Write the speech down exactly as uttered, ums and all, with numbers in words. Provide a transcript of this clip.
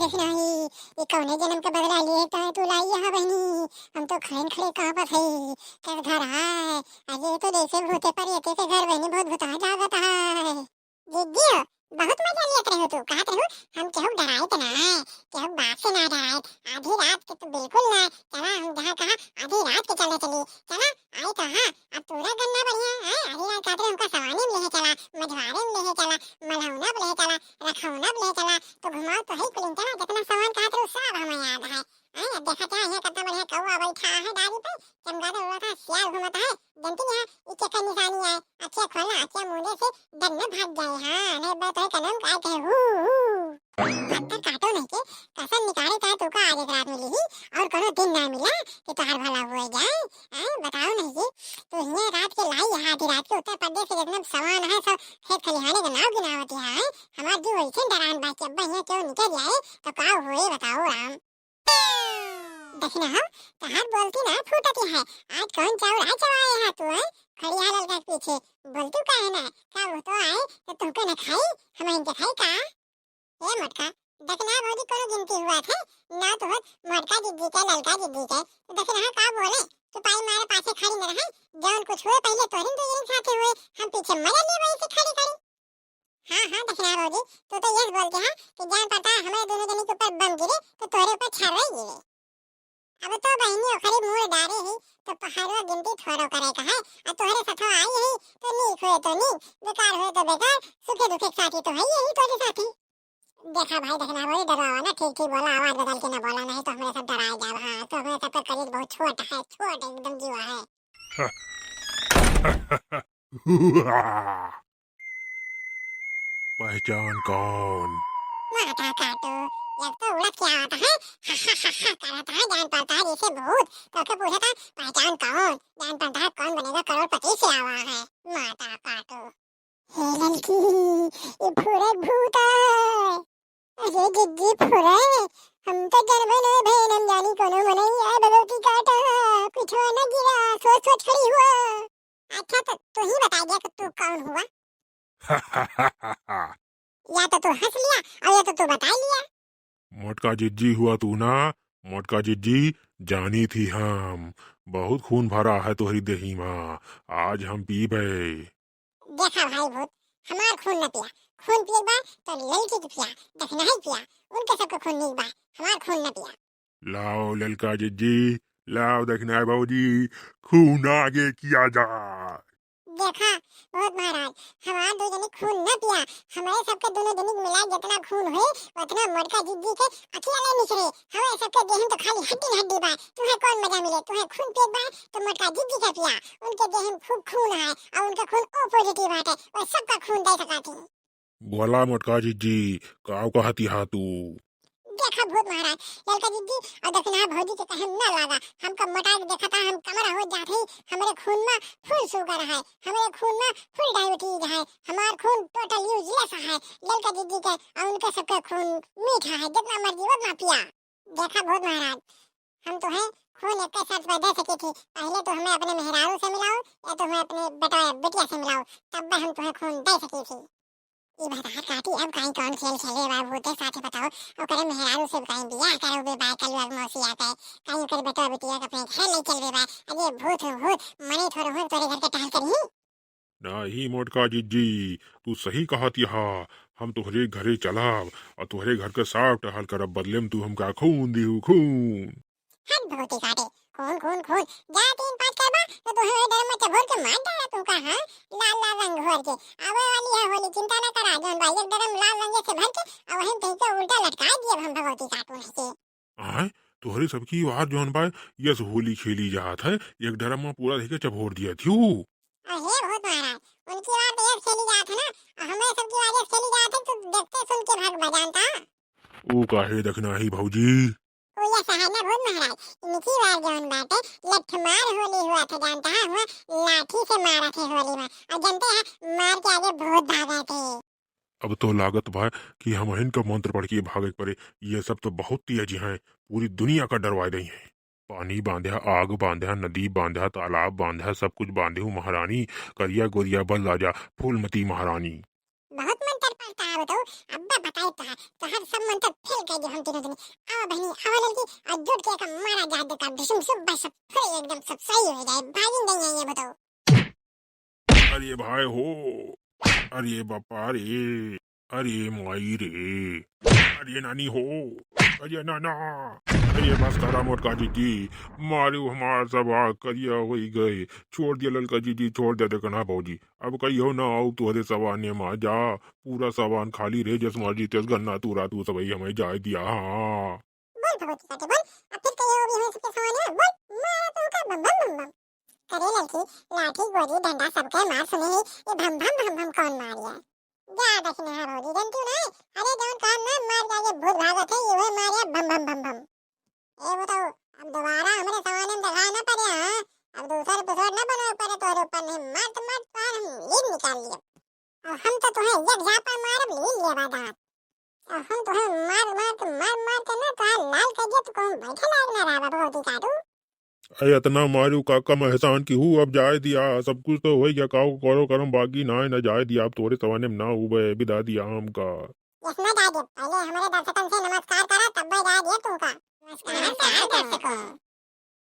देखना ही, ये कौने जन्म का बदला लिए तो है तू लाई यहाँ बहनी। हम तो खड़े खड़े कांपत है, कस घर है। अरे ये तो जैसे भूते पर ये के घर बहनी बहुत भुता जागत है। जिज्जी हो, बहुत मजा लेत रहो तू, कहत रहो हम केहू डराइत ना है, केहू बाप से ना डराइत। आधी रात के तो बिल्कुल ना, चला हम जहाँ कहा आधी रात के चले चली, चला आई तो हाँ। अब पूरा गन्ना बढ़िया है, आधी रात कहत रहे हमका सवानी में लेहे चला, मझवारे में लेहे चला, मलहौना में लेहे चला, रखौना में लेहे चला, तो घुमाओ तो है कुलिन चला, जितना सामान कहत रहो सब हमें याद है। हैं, अब देखा क्या है, कितना बढ़िया कौआ बैठा है डाली पे, चमगादड़ उड़त है, सियार घूमत है, जनती नहीं है, ई केकर निशानी है, अखिया खोलना, अखिया मूंदे से डर न भाग जाए, हाँ, नहीं बा तो है कनम का कहे, हू, हू। पत्थर काटो नहीं के, कसम निकाले का तो का आज एक रात मिली ही, और कोनो दिन ना मिला कि तोहार भला हो जाए, हैं, बताओ नहीं के, तो हियाँ रात के लाई है, आधी रात के उत्तर प्रदेश से जितना सामान है, सब खेत खलिहाने के नाव गिनावत है, हैं, हमार जीव ऐसे डरान बा कि अब हियाँ क्यों निकल जाए, तो का होए, बताओ राम। देखना हो, तहार बोलती ना फूटती है। आज कौन चाउर आ चबाए है तू, हैं? खड़ी है ललका के पीछे। बोलती का है ना? का वो तो आए, तो तुमको न खाई, हम इनके खाई का? ए मोटका, देखना भौजी कोनो गिनती हुआ थे, ना तो होत मोटका जिज्जी के, ललका जिज्जी के। तो देखना का बोले, चुपाई मारे पाछे खड़ी न रहे, जौन कुछ हुए पहले तोहरे दो जन साथे हुए, हम पीछे मजा लिए वही से खड़ी खड़ी। हाँ, हाँ, दखिना भौजी, तू तो यस बोलते हैं कि जान पड़ता है हमारे दोनों जने के ऊपर बम गिरे, तो तोहरे ऊपर छर्रा गिरे। अब तो बहिनी ओखरी मूड़ डारे ही, तो पहाड़वा गिनती थोड़ो करे का है, और तोहरे सथवा आई ही, तो नीक हुए तो नीक, बेकार हुए तो बेकार, सुखे दुखे के साथी तो है यही तोरे साथी। देखा भाई, दखिना भौजी, डरावा ना, ठीक ठीक बोला, आवाज बदल के ना बोला, नहीं तो हमरे सब डराए जाब। हाँ, तो हमरे सब के करेज बहुत छोट है, छोट एकदम जीवा है। पहचान कौन? माता काटू, एक तो उड़त क्या आता है, हा, हा, हा, हा, करता है, जान पड़ता है जैसे भूत, तो के पूछता, पहचान कौन? जान पड़ता है कौन बनेगा करोड़पति से आवा है, माता काटू। हे ललकी, ये फुरक भूत है। अरे जिज्जी फुरे, हम तो जनबे नहीं भइल, हम जानी कोनो मनई आए भगवती काटा, कुछ ना गिरा, सोच सोच खड़ी हुआ। अच्छा तो तू ही बता दिया कि तू कौन हुआ? या तो तू हंस लिया और या तो तू बता लिया। मोटका जिज्जी हुआ तू ना, मोटका जिज्जी, जानी थी हम, बहुत खून भरा है तोहरी देही मा, आज हम पीबे। देखा भाई भूत, हमार खून न पिया, खून पिए बा तो ललकी के पिया, दखिनाही पिया, उनके सबके खून नीक बा, हमार खून न पिया। लाओ ललका जिज्जी, लाओ दखिनाही भौजी, खून आगे किया जा। देखा भूत महाराज, हमार दो जनी खून न पिया, हमारे सबके दोनों जनी के मिला जितना खून होए उतना मोटका जिज्जी के अखिया ले निकले। हमारे सबके देह में तो खाली हड्डी हड्डी बा, तुम्हें कौन मजा मिले, तुम्हें खून पिए बा तो मोटका जिज्जी के पिया, उनके देह में खूब खून है और उनका खून ओ पॉजिटिव बाटे, वो सबका खून दे सका थी। बोला मोटका जिज्जी, काव कहती हा तू? देखा भूत महाराज, ललका जिज्जी और दखिना भौजी के कहे ना लागा, हमका मोटा के देखा था, हम कमर हो जात ही, हमरे खून में फुल शुगर है, हमरे खून में फुल डायबिटीज है, हमार खून टोटल यूजलेस है, ललका जिज्जी के और उनके सबके खून मीठा है, जितना मर्जी उतना पिया। देखा भूत महाराज, हम तुम्हें खून एक साथ में दे सकी थी। पहले तो हमें अपने मेहरारू से मिलाओ या तो हमें अपने बेटा बिटिया से मिलाओ, तब हम तुम्हें खून दे सकी थी। ई भतार काटी अब काई कौन खेल खेले बा भूते साथे बताओ। ओकरे मेहरारू से काई बियाह करौबे बा कलुआ के मौसी आके, काई ओकरे बेटा बिटिया के अपने घर ले चलबे बा। अरे भूत हो भूत, मने थोड़े हो तोरे घर के टहल करी। नाही मोटका जिज्जी, तू सही कहत यहा। हम तोहरे घरे चलब और तोहरे घर के साफ टहल करब, बदले में तू हमका खून दिहू, खून। हट भूती काटे, खून, खून, खून। जा तीन पाँच करबा तो तोहे ड्रम में चभोर के मार डाला तुमका, हाँ? लाल लाल रंग घोर के। आवे वाली है होली, चिंता ना करा, जौन बा एक ड्रम लाल रंग से भर के और वहीं कहीं के उल्टा लटका दिए हम भगवती काटू नहीं के। आय, तोहरे सबकी वार जौन बा, यस होली खेली जात है, एक ड्रम में पूरा देके चभोर दिया थी। अरे भूत महाराज, उनकी वार तो यस खेली जात है ना, और हमारे सबकी वार यस खेली जात है, तो देखते सुन के भाग बजानता। ओ काहे दखिनाही भौजी? ओ यस है ना भूत महाराज, इनकी वार जौन बाटे, लठमार होली हुआ था, जानता है, हुआ लाठी से मारा थे होली में, और जानते हैं, मार के आगे भूत भागा थे। अब तो लागत बा कि हमहिन का मंत्र पढ़ के भागे के पड़े। ये सब तो बहुत तेज हैं, पूरी दुनिया का डरवा दे हैं। पानी बांध्या, आग बांध्या, नदी बांध्या, तालाब बांध्या, सब कुछ बांधे हूँ महारानी। करिया गोरिया बल राजा, फूलमती महारानी। बहुत मंत्र पढ़ता है वो तो। अब्बा बता अरे तोहार, तोहार सब मंत्र फेल कर दे हम तीनों जने। आवा बहनी, आवा ललकी, और जुट के एक मारा जाए दे का भीषण सब बस सब फुरे एकदम सब सही हो जाए। भागिन नहीं है ये बताओ। अरे भाई हो, अरे बापा रे, अरे माई रे, अरे नानी हो, अरे नाना, अरे बस करा मोटका जीजी, मारू हमार सब आँख करिया होई गए। छोड़ दिया ललका जीजी, छोड़ दिया। देखना भौजी, अब कहियो ना आऊ तोहरे सवाने मा जा, पूरा सवान खाली रहे, जस मर्जी तेस गन्ना तूरा तू सबही हमें जाए दिया। हाँ। बोल भगवती काटे बोल, अब फिर कहियो भी हमें सबके सवाने में बोल, मारा तो का बम बम बम बम। करे ललकी, लाठी गोरी डंडा सबके मार सुने ही, ये भम भम भम भम कौन मारिया? जा दक्षिणा है भौजी, जनती नहीं? अरे जौन काम ना मार के आगे भूत भागत है, ये मारिया भम भम भम भम। ए बताओ, अब दोबारा हमरे सवाने में दिखाई ना पड़े, हाँ? अब दूसरा एपिसोड ना बनावे पड़े तोहरे ऊपर, नहीं मार तो मार, तोहार हम लीड निकाल लिए। अब हम तो तुम्हें एक झापड़ मारब, लीड लेबा दांत। अब हम तुम्हें मार मार के, मार मार के ना तोहार लाल कर दिया, तो कहूँ बैठे लायक ना रहबा भगवती काटू। अरे इतना मारू का कम एहसान की हूँ, अब जाए दिया, सब कुछ तो होई गया, का करो करम बाकी ना है, ना जाए दिया, अब तोरे सवाने में ना उबे, विदा दिया हमका। यस ना जाए दे, पहले हमारे दर्शकन से नमस्कार करा, तब जाए दे तुमका। नमस्कार, नमस्कार दर्शकों।